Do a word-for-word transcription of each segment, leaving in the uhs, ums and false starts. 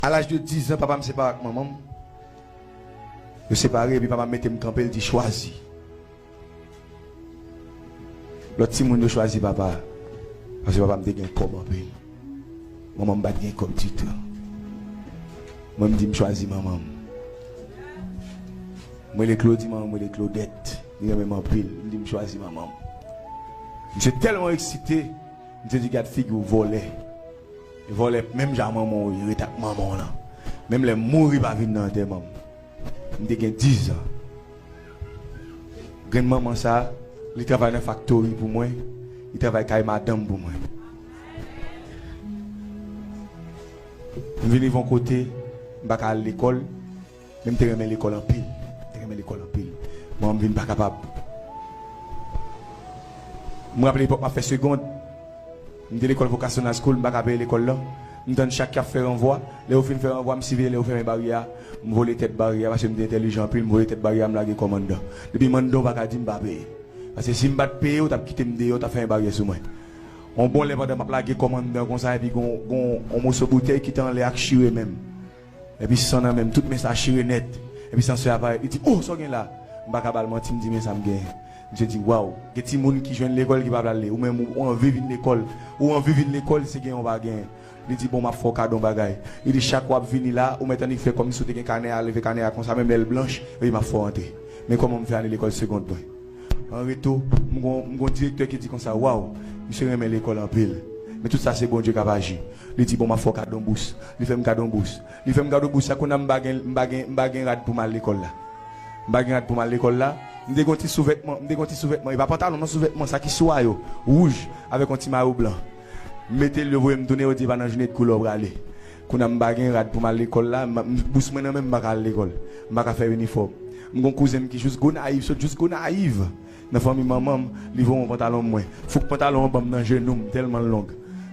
A laj de diz an, papa m separe ak manman m. Yo separe, epi papa m mete m kanpe, l di, "Chwazi." Lòt timoun yo chwazi papa, paske papa m te gen kòb anpil. Manman m pa t gen kòb ditou. Mwen, m di m chwazi manman m. M rele Claudie, manman m rele Claudette. Li renmen m anpil. M di m chwazi manman m. Misye tèlman eksite, misye di, "Gad figi w, vòlè." Vòlè, menm jan manman w ye, ret ak manman w lan. Menm lè m mouri, pa vin nan antèman m. M te gen diz an. Grann manman sa, li travay nan faktori pou mwen, li travay kay madanm pou mwen. M vin rive yon kote, m pa ka al lekòl, men m te renmen lekòl anpil. M te renmen lekòl anpil. Manman m vin pa kapab. M raple epòk m ap fè segond, m te lekòl Vocational School, m pa ka peye lekòl lan. M tann chak ki ap fè ranvwa. Lè yo fin fè ranvwa, m siveye lè yo fèmen baryè a. M vole tèt baryè a, paske m te entèlijan anpil, m vole tèt baryè a, m lage kò m anndan. Depi m anndan, ou pa ka di m pa peye. Paske si m pa t peye, ou t ap kite m deyò, ou t ap fèmen baryè sou mwen. Yon bon lè pandan m ap lage kò m anndan konsa, epi gon, gon, yon moso boutèy ki te anlè a k chire men m. Epi san nan men m, tout men sa chire nèt. Epi sansè a parèt, li di, "O, sa w gen la?" M pa ka ba l manti, m di, "Men sa m genyen." Misye di, "Waw, gen timoun ki jwenn lekòl ki pa vle ale. Ou menm, ou anvi vin lekòl. Ou anvi vin lekòl, se genyen ou pa genyen." Li di, "Bon, m ap fè w kado yon bagay." Li di, "Chak w ap vini la, ou mèt annik fè kòmsi w te gen kanè a, leve kanè a konsa, menm lè l blanch, epi m ap fè w antre." Men kòman m fè ane lekòl segond mwen. An retou, m gon, m gon direktè ki di konsa, "Waw, misye renmen lekòl anpil. Men tout sa se Bondye k ap aji." Li di, "Bon, m ap fè w kado yon bous." Li fè m kado yon bous. Li fè m kado bous sa, kounye a m pa gen, m pa gen, m pa gen rad pou m al lekòl la. M pa gen rad pou m al lekòl la. M te gon ti souvètman, m te gon ti souvètman, e pa pantalon non, souvètman sa ki swa yo, wouj, avèk yon ti mayo blan. M mete l, yo voye m tounen, yo di, "E pa nan jounen de koulè w prale." Kounye a m pa gen rad pou m al lekòl la, m, m, bous mwen nan men m, m pa ka al lekòl. M pa ka fè inifòm. M gon kouzen m ki jis Gonayiv, sot jis Gonayiv. Nan fanmi manman m, li voye yon pantalon mwen. Fouk pantalon an ban m nan jenou m, tèlman l long.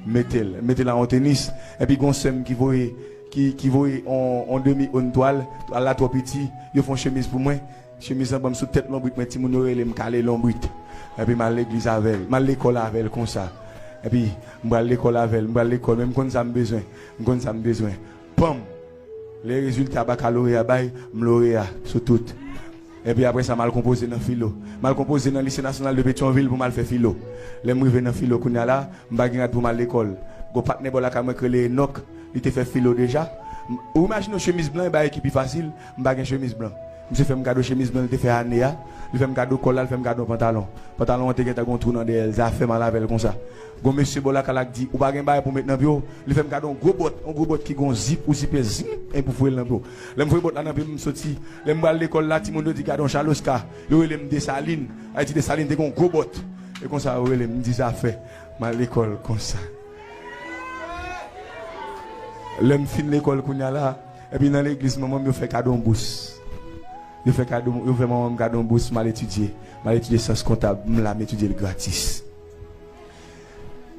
M mete l, m mete l a yon tenis. Epi gon sè m ki voye, ki, ki voye on, on demi on twal, twal la twò piti, yo fè yon chemiz pou mwen. Chemiz lan ban m sou tèt lonbrit mwen, timoun yo rele m kale lonbrit. Epi m al legliz avè l, m al lekòl avè l konsa. Epi m pral lekòl avè l, m pral lekòl, men m konn sa m bezwen, m konn sa m bezwen. Panm! Lè rezilta bakaloreya bay, m loreya sou tout. Epi apre sa, m al konpoze nan filo. M al konpoze nan Lise Nasyonal de Petyonvil pou m al fè filo. Lè m rive nan filo kounye a la, m pa gen rad pou m al lekòl. Gon patnè bò lakay mwen k rele Enòk, li te fè filo deja. M, ou imajine w chemiz blan e bagay ki pi fasil, m pa gen chemiz blan. Misye fè m kado chemiz blan li te fè ane a, li fè m kado kòl la, li fè m kado pantalon. Pantalon an te gentan gon twou nan dèyè l, zafè m al avè l konsa. Gon mesye bò lakay la k di, "Ou pa gen bagay pou w met nan pye w?" Li fè m kado yon gwo bòt, yon gwo bòt ki gon zip, ou zipe, zip, e pou foure l nan pye w. Lè m foure bòt la nan pye m, m soti. Lè m pral lekòl la, timoun yo di, "Gade yon Chaloska." Yo rele m Desalin. Ayiti Desalin te gon gwo bòt. E konsa yo rele m, m di, "Zafè." M al lekòl konsa. Lè m fin lekòl kounye a la, epi nan legliz manman m, yo fè kado yon bous. Yo fè kado, yo fè manman m kado yon bous, m al etidye. M al etidye syans kontab, m la, m etidye l gratis.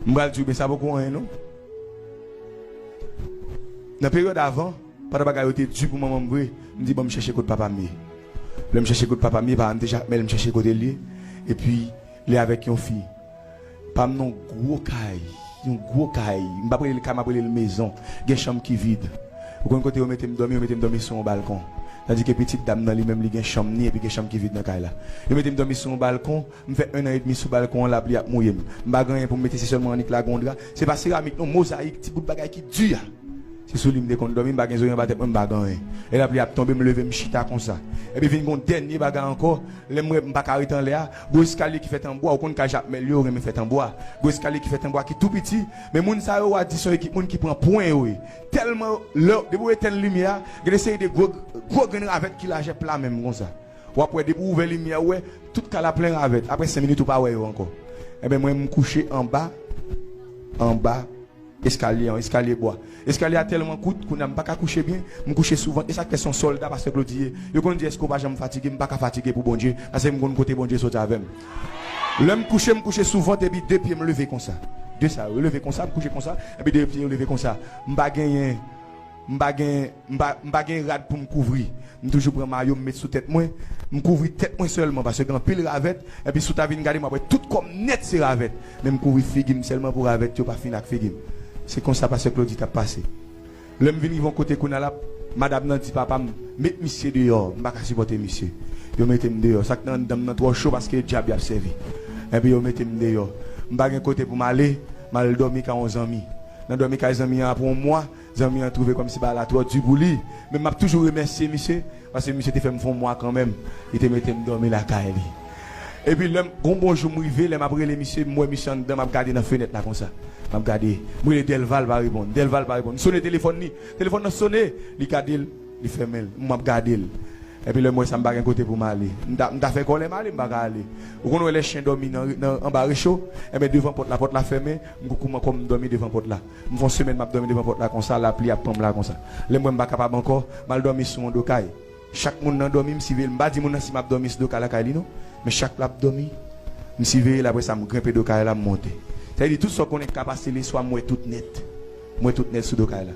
M pral di w, men sa poko anyen non. Nan peryòd avan, pandan bagay yo te di pou manman m vre, m di, "Ban m chèche kot papa m ye." Lè m chèche kot papa m ye, papa m te chak men l, m chèche kote l ye. Epi, li avèk yon fi. Pa m nan yon gwo kay, yon gwo kay. M p ap rele l kay, m ap rele l mezon. Gen chanm ki vid. Ou konn kote yo mete m dòmi? Yo mete m dòmi sou yon balkon. Tandike pitit dam nan li menm, li gen chanm ni, epi gen chanm ki vid nan kay la. Yo mete m dòmi sou yon balkon, m fè ennan edmi sou balkon an, lapli ap mouye m. M pa gen anyen pou m mete, se sèlman annik lagon dra. Se pa seramik non, mozayik, ti bout bagay ki di a. Se sou li m te konn dòmi, m pa gen zorye anba tèt mwen, m pa gen anyen. E lapli ap tonbe, m leve, m chita konsa. Epi vin gon dènye bagay ankò, lè m wè m pa ka rete anlè a, gon eskalye ki fèt an bwa, ou konn kay Jakmèl yo renmen fèt an bwa. Gon eskalye ki fèt an bwa ki tou piti, men moun sa yo w a di se yon ekip moun ki pran pwen yo ye. Tèlman lè, depi w etenn limyè a, gen de seri de gwo, gwo grenn ravèt ki lajè pla menm konsa. W ap wè depi w ouvè limyè a, w wè tout kay la plen ravèt. Apre senk minit ou pa wè yo ankò. Enben mwen m kouche anba, anba eskalye an, eskalye bwa. Eskalye a tèlman kout, kounye a m pa ka kouche byen, m kouche sou vant. E sa k fè se yon sòlda pastè Claudy ye. Yo konn di, "Èske w pa janm fatige?" M pa ka fatige pou Bondye, paske m konn kote Bondye soti avè m. Lè m kouche, m kouche sou vant, epi de pye m leve konsa. De sa yo leve konsa, m kouche konsa, epi de pye yo leve konsa. M pa genyen, m pa gen, m pa, m pa gen rad pou m kouvri. M toujou pran mayo m met sou tèt mwen. M kouvri tèt mwen sèlman, paske gen anpil ravèt. Epi si w ta vin gade m, w ap wè tout kò m nèt se ravèt. Men m kouvri figi m sèlman pou ravèt yo pa fin ak figi m. Se konsa pastè Claudy t ap pase. Lè m vin rive yon kote kounye a la, madanm nan di papa m, "Met misye deyò, m pa ka sipòte misye." Yo mete m deyò. Sa k nan anndan m nan twò cho paske dyab y ap sèvi. Epi yo mete m deyò. M pa gen kote pou m ale, m al dòmi kay yon zanmi. Nan dòmi kay zanmi an apre yon mwa, zanmi an twouve kòmsi bagay la twò di pou li. Men m ap toujou remèsye misye, paske misye te fè m fè yon mwa kanmenm. Li te mete m dòmi lakay li. Epi lè m, gon bon jou m rive, lè m ap rele misye, m wè misye anndan, m ap gade nan fenèt la konsa. M ap gade. M rele Delval pa reponn. Delval pa reponn. M sone telefòn li. Telefòn nan sone. Li gade l, li fèmen l. M ap gade l. Epi lè m wè sa, m pa gen kote pou m ale. M ta, m ta fè kòlè m ale, m pa ka ale. Ou konn wè lè chen dòmi nan, nan anba recho? Enben devan pòt la, pòt la fèmen, m kou kouman kòm m dòmi devan pòt la. M fè yon semèn m ap dòmi devan pòt la konsa, lapli ap pran m la konsa. Lè m wè m pa kapab ankò, m al dòmi sou yon do kay. Chak moun nan dòmi, m siveye l. M pa di moun nan si m ap dòmi sou do kay lakay li non. Men chak l ap dòmi, m siveye l, apre sa m grenpe do kay la, m monte. Sa vle di tout sa w konnen k ka pase leswa, m wè tout nèt. M wè tout nèt sou do kay la.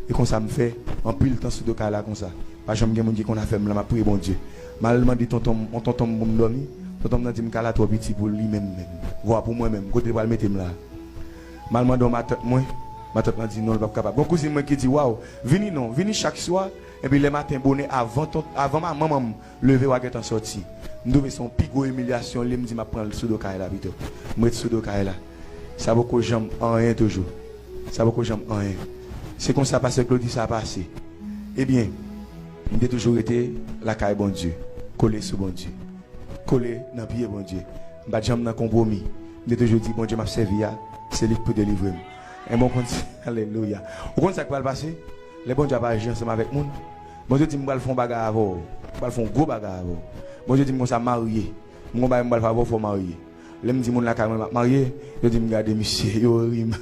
E konsa m fè anpil tan sou do kay la konsa. Pa janm gen moun ki konn afè m la, m ap priye Bondye. M al mande tonton m, yon tonton m pou m dòmi. Tonton m nan di m kay la twò piti pou li menm menm. Vwa pou mwen menm, kote l pral mete m la. M al mande yon matant mwen, matant lan di non, l p ap kapab. Gon kouzin mwen ki di, "Waw, vini non, vini chak swa, epi lè maten bonè, avan ton, avan ma-, manman m leve, w a gentan sòti." M twouve se yon pi gwo imilyasyon, li m di m ap pran l sou do kay la pito. M ret sou do kay la. Sa poko janm anyen toujou. Sa poko janm anyen. Se konsa pastè Claudy sa pase. Ebyen, m te toujou rete lakay Bondye, kole sou Bondye. Kole nan pye Bondye. M pa t janm nan konpwomi. M te toujou di, Bondye m ap sèvi a, se li k pou delivre m. Enben, w konn, alelouya. Ou konn sa k pral pase? Lè Bondye ap aji ansanm avèk moun, Bondye di m pral fè yon bagay avè w. M pral fè yon gwo bagay avè w. Bondye di m konsa, marye. M gon bagay m pral fè avè w, fò w marye. Lè m di moun lakay mwen m ap marye, yo di m gade misye, yo ri m.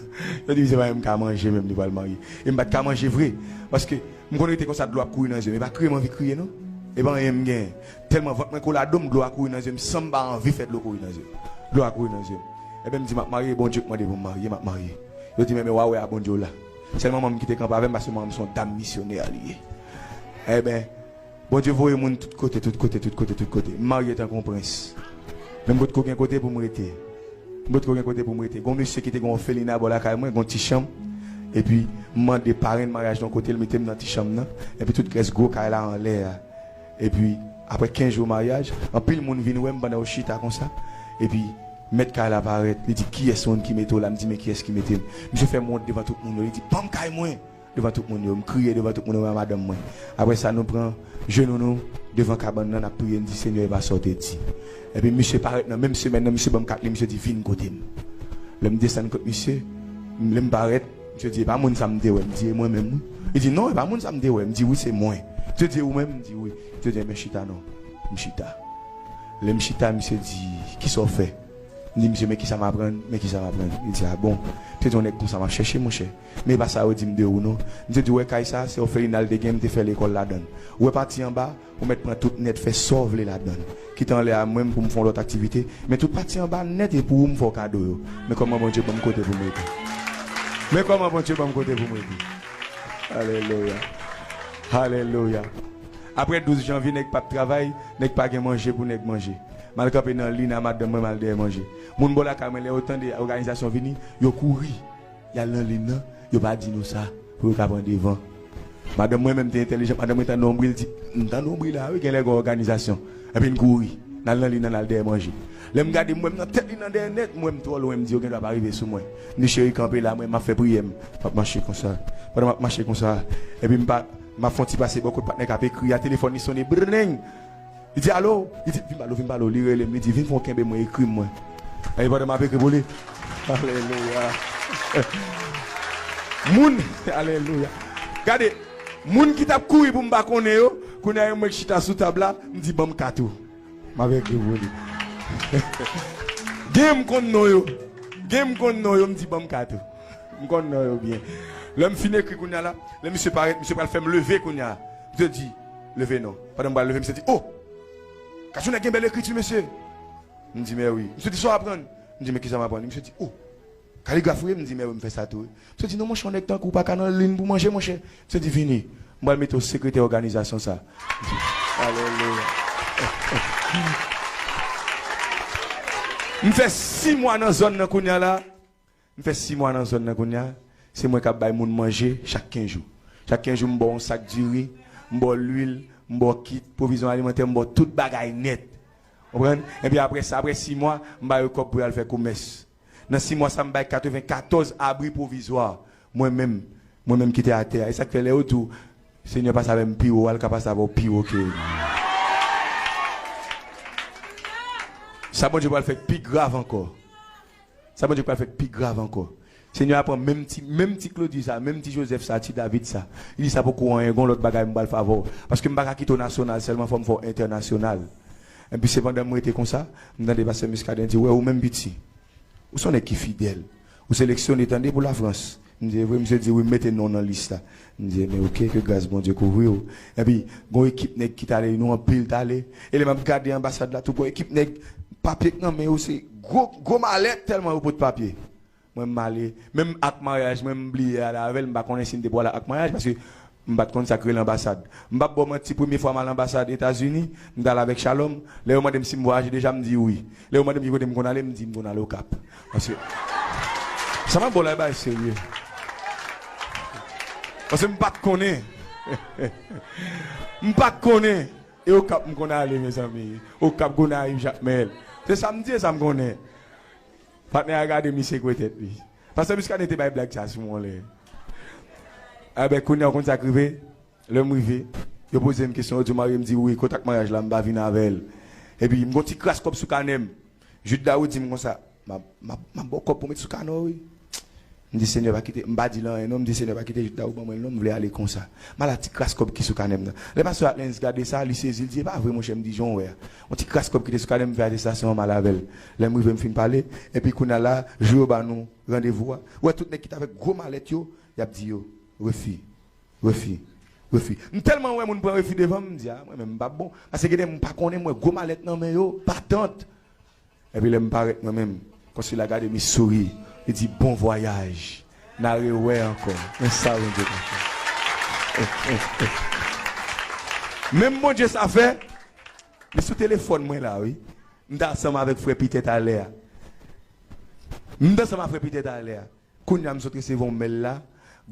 Yo di misye pa menm ka manje menm, li pral marye. E m pa t ka manje vre. Paske m konn rete konsa, dlo ap kouri nan zye m. E pa kriye m anvi kriye non. E pa anyen m genyen. Tèlman vant mwen kole a do m, dlo a kouri nan zye m san m pa anvi fè dlo kouri nan zye m. Dlo a kouri nan zye m. Enben, m di, "M ap marye, Bondye k mande pou m marye, m ap marye." Yo di m, "Enben, w a wè a Bondye w la." Sèl manman m ki te kanpe avè m, paske manman m se yon dam misyonè li ye. Enben, Bondye voye moun tout kote, tout kote, tout kote, tout kote. M marye tankou yon prens. Men m potko gen kote pou m rete. M potko gen kote pou m rete. Gon mesye ki te gen yon òfelina bò lakay mwen, gon ti chanm. Epi, m mande parenn maryaj nan kote l mete m nan ti chanm nan. Epi tout rès gwo kay la anlè a. Epi, apre kenz jou maryaj, anpil moun vin wè m pandan yo chita konsa. Epi, mèt kay la parèt, li di, "Kiyès moun ki mete w la?" M di, "Men kiyès ki mete m?" Misye fè m wont devan tout moun yo, li di, "Ban m kay mwen!" Devan tout moun yo, m kriye devan tout moun yo, mwen ak madanm mwen. Apre sa, nou pran jenou nou devan kabann nan, n ap priye, n di, "Senyè, e pa sa w te di." Epi misye parèt nan menm semèn nan, misye ban m kat li, misye di, "Vin kote m." Lè m desann kot misye, lè m parèt, misye di, "E pa moun sa m te wè." M di, "E mwen menm, wi." Li di, "Non, e pa moun sa m te wè." M di, "Wi, se mwen." Misye di, "E ou menm?" M di, "Wi." Misye di, "Enben chita non." M chita. Lè m chita, misye di, "Kisa w fè?" M di, "Misye, men kisa m aprann, men kisa m aprann." Li di, "A bon?" Misye di, "Yon nèg konsa m ap chèche, monchè. Men e pa sa yo di m de ou non." Misye di, "Ou wè kay sa, se òfelina l te gen, m te fè lekòl ladan l. Ou wè pati anba, ou mèt pran tout nèt, fè sa w vle ladan l. Kite anlè a mwen pou m fè yon lòt aktivite. Men tout pati anba nèt e pou ou m fè w kado yo." Men kòman Bondye ban m kote pou m rete. Men kòman Bondye ban m kote pou m rete. Alelouya. Alelouya. Apre douz janvye, nèg p ap travay, nèg pa gen manje pou nèg manje. M al kanpe nan liy nan madanm mwen, m al dèyè manje. Moun bò lakay mwen, lè yo tande òganizasyon vini, yo kouri. Y al nan liy nan, yo pa di nou sa, pou yo ka pran devan. Madanm mwen menm te entèlijan, madanm mwen tande yon bri, l di, "M tande yon bri la, wi, genlè gen òganizasyon." Epi n kouri, n al nan liy nan, n al dèyè manje. Lè m gade, m wè m nan tèt liy nan dèyè nèt, m wè m twò lwen, m di, "Yo gendwa pa rive sou mwen." M di, "Cheri, kanpe la, mwen, m ap fè priyè m." M ap mache konsa. Pandan m ap mache konsa, epi m pa, m ap fè yon ti pase bò kot patnè k ap ekri a, telefòn li sonnen, brrreng! Li di, "Alo?" Li di, "Vin pale w, vin pale w." Li rele m, li di, "Vin fè w kenbe mwen, ekri m mwen." Epi pandan m ap ekri pou li, alelouya. Moun, alelouya. Gade, moun ki t ap kouri pou m pa konnen yo, kounye a e mwen k chita sou tab la, m di, "Ban m kat ou." M ap ekri pou li. Gen m konn non yo. Gen m konn non yo, m di, "Ban m kat ou." M konn non yo byen. Lè m fin ekri kounye a la, lè misye parèt, misye pral fè m leve kounye a. Misye di, "Leve non." Pandan m pral leve, misye di, "O! Kachounè gen bèl ekriti, mesye." M di, "Mè wi." Misye di, "Sa w aprann?" M di, "Men kisa m aprann?" Misye di, "O! Kaligraf wi?" M di, "Mè wi, m fè sa tou wi." Misye di, "Non, monchè, yon nèg tankou w pa ka nan liy pou manje, monchè." Misye di, "Vini. M pral mete w sekretè òganizasyon sa." Alelouya. M fè sis mwa nan zòn nan kounye a la. M fè sis mwa nan zòn nan kounye a. Se mwen k ap bay moun manje chak kenz jou. Chak kenz jou, m ba w yon sak diri, m ba w lwil, m ba w kit pwovizyon alimantè, m ba w tout bagay nèt. Konprann? Epi apre sa, apre sis mwa, m ba yo kòb pou y al fè komès. Nan sis mwa sa, m bay katrevenkatòz abri pwovizwa. Mwen menm, mwen menm ki te atè a. E sa k fè lè yo di w, Senyè pase avè m pi wo, al ka pase avè w pi wo ke. Sa Bondye pral fè k pi grav ankò. Sa Bondye pral fè k pi grav ankò. Senyè a pran menm ti, menm ti Claudy sa, menm ti Joseph sa, ti David sa. Li di sa poko anyen, gon lòt bagay m pral fè avè w. Paske m pa ka kite w nasyonal sèlman, fò m fè w entènasyonal. Epi se pandan m rete konsa, m tande pastè Muscadin di, wè ou menm piti. Ou se yon nèg ki fidèl. Ou seleksyone tande pou Lafrans. M di, e vre, misye di wi, m mete non nan lis la. M di, ebyen, oke, ke gras Bondye kouvri w. Epi, gon ekip nèg ki t ale, nou anpil t ale. E lè m ap gade anbasad la tou, gon ekip nèg, papye k nan men yo, se gwo, gwo malèt tèlman yo pot papye. Mwen, m ale. Menm ak maryaj mwen, m bliye ale avè l. M pa konnen si m te pral ak maryaj, paske m pa t konn sa k rele anbasad. M p ap ba w manti, premye fwa m al anbasad Etazini, m t al avèk Shalom. Lè yo mande m si m vwayaje deja, m di wi. Lè yo mande m ki kote m konn ale, m di m konn ale Okap. Paske sa m ap ba w la, e bagay serye. Paske m pa t konnen. M pa t konnen. E Okap m konn ale, mezanmi. Okap, Gonayiv, Jakmèl. Se sa m di, e sa m konnen. Patnè a gade misye kwè tèt li. Pastè Muscadin te bay blag sa sou mwen lè. Enben, kounye a, w konn sa k rive? Lè m rive, yo poze m kesyon, yo di w marye, m di wi, kontak maryaj la, m pa vin avè l. Epi, m gon ti kras kòb sou kanè m. Jude Daou di m konsa, m ap, m ap, m ap ba w kòb pou w met sou kanè w, wi. M di, Senyè, pa kite, m pa di l anyen, non, m di, Senyè, pa kite Jude Daou ban mwen l, non, m vle ale konsa. M al ak ti kras kòb ki sou kanè m nan. Lè pastè Atlenis gade sa, li sezi, li di, e pa vre, monchè, m di, jan w wè a. Yon ti kras kòb ki te sou kanè m, m fè atestasyon an, m al avè l. Lè m rive, m fin pale, epi kounye a la, jou yo ba nou randevou a. Ou wè tout nèg ki t avèk gwo malèt yo, y ap di yo, refi, refi, refi. M tèlman wè moun pran refi devan m, m di, a, mwen menm, m p ap bon. Paske gen de moun m pa konnen, m wè gwo malèt nan men yo, patant. Epi lè m parèt mwen menm, konsila gade m, li souri, li di, bon vwayaj, n a rewè ankò. Men sa Bondye ka fè. Menm Bondye sa fè, li sou telefòn mwen la, wi. M t ansanm avèk frè Pitè talè a. M t ansanm avèk frè Pitè talè a. Kounye a m sot resevwa yon mèl la,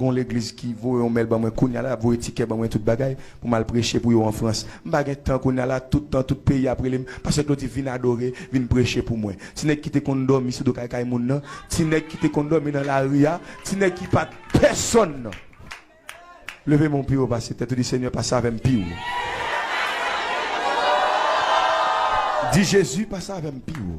gon legliz ki voye yon mèl ban mwen kounye a la, y ap voye tikè ban mwen, tout bagay, pou m al preche pou yo an Frans. M pa gen tan kounye a la, tout tan, tout peyi ap rele m, pastè Claudy, vin adore, vin preche pou mwen. Ti nèg ki te konn dòmi sou do kay kay moun nan, ti nèg ki te konn dòmi nan lari a, ti nèg ki pa t pèsonn nan. Leve men w pi wo pase tèt ou, di, Senyè, pase avè m pi wo. Di, Jezi, pase avè m pi wo.